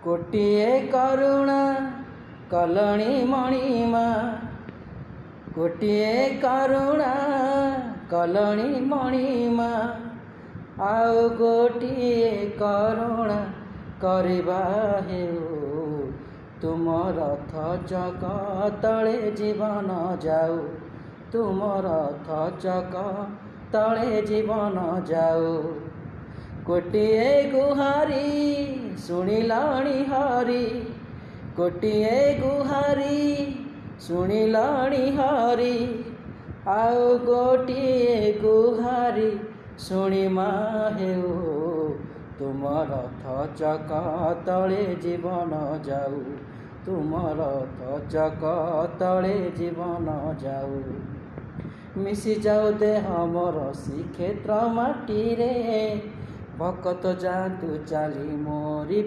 ଗୋଟିଏ କରୁଣା କଲଣି ମଣିମା, ଗୋଟିଏ କରୁଣା କଲଣି ମଣିମା, ଆଉ ଗୋଟିଏ କରୁଣା କରିବା ହେଉ। ତୁମ ରଥ ଚକ ତଳେ ଜୀବନ ଯାଉ, ତୁମ ରଥ ଚକ ତଳେ ଜୀବନ ଯାଉ। ଗୋଟିଏ ଗୁହାରି ଶୁଣିଲାଣି ହରି, ଗୋଟିଏ ଗୁହାରି ଶୁଣିଲାଣି ହରି, ଆଉ ଗୋଟିଏ ଗୁହାରି ଶୁଣିମା ହେଉ। ତୁମ ରଥ ଚକ ତଳେ ଜୀବନ ଯାଉ, ତୁମ ରଥ ଚକ ତଳେ ଜୀବନ ଯାଉ। ମିଶିଯାଉ ଦେହ ମୋର ଶ୍ରୀକ୍ଷେତ୍ର ମାଟିରେ, ଭକତ ଯାଆନ୍ତୁ ଚାଲି ମୋରି